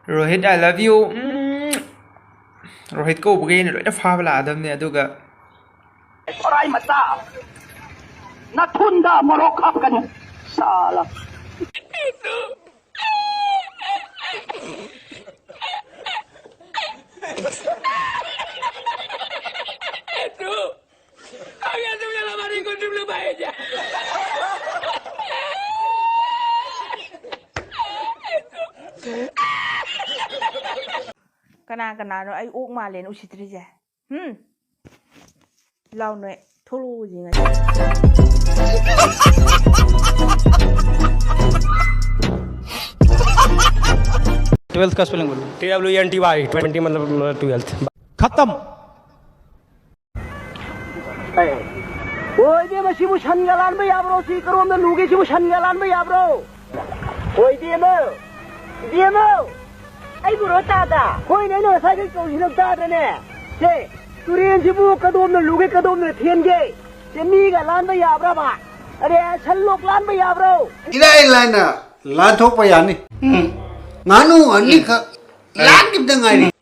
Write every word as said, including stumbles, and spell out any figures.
Rohit, I love you. ꯎꯝ꯫ ꯔꯣꯍꯤꯠ ꯀꯧꯕꯒꯩꯅ ꯂꯣꯏꯅ ꯐꯥꯕ ꯂꯥꯛꯑꯗꯕꯅꯦ, ꯑꯗꯨꯒ ꯈꯣꯔꯥꯏ ꯃꯆꯥ, ꯅꯊꯨꯟꯗ ꯃꯣꯔꯣꯛ ꯍꯥꯞꯀꯅꯤ꯫ ꯁꯥꯂꯥ꯫ ꯀꯅꯥ ꯀꯅꯥꯅꯣ ꯑꯩ ꯑꯣꯛ ꯃꯥꯜꯂꯦꯅ ꯎꯁꯤꯠꯇ꯭ꯔꯤꯁꯦ? ꯍꯨꯝ? ꯂꯥꯎ ꯅꯣꯏ꯫ ꯊꯣꯛꯂꯛꯑꯣ ꯌꯦꯡꯉꯁꯤ꯫ ट्वेल्थ का स्पेलिंग बोलो। T W E N T Y, twenty मतलब ट्वेल्थ। खत्म। ꯑꯣꯏꯗꯦ, ꯃꯁꯤꯕꯨ ꯁꯟꯒ ꯂꯥꯟꯕ ꯌꯥꯕ꯭ꯔꯣ? ꯁꯤ ꯀꯔꯣꯝꯗ ꯂꯨꯒꯦ? ꯁꯤꯕꯨ ꯁꯟꯒ ꯂꯥꯟꯕ ꯌꯥꯕ꯭ꯔꯣ? ꯑꯣꯏꯗꯦ, ꯏꯕꯦꯝꯃ, ꯏꯕꯦꯝꯃ, ꯑꯩꯕꯨꯔꯣ ꯇꯥꯗ? ꯍꯣꯏꯅꯦ, ꯑꯩꯅ ꯉꯁꯥꯏꯗꯩ ꯀꯧꯔꯤꯁꯤ ꯅꯪ ꯇꯥꯗ꯭ꯔꯅꯦ? ꯁꯦ, ꯇꯨꯔꯦꯟꯁꯤꯕꯨ ꯀꯗꯣꯝꯅ ꯂꯨꯒꯦ, ꯀꯗꯣꯝꯅ ꯊꯦꯟꯒꯦ? ꯁꯦ, ꯃꯤꯒ ꯂꯥꯟꯕ ꯌꯥꯕ꯭ꯔꯕ? ꯑꯔꯦ, ꯁꯟ ꯂꯣꯛ ꯂꯥꯟꯕ ꯌꯥꯕ꯭ꯔꯣ? ꯏꯔꯥꯏ ꯂꯥꯏꯅ ꯂꯥꯟꯊꯣꯛꯄ ꯌꯥꯅꯤ꯫ ꯎꯝ꯫ ꯉꯥꯅꯨ ꯑꯅꯤꯈꯛ ꯂꯥꯟꯈꯤꯕꯗ ꯉꯥꯏꯔꯤ꯫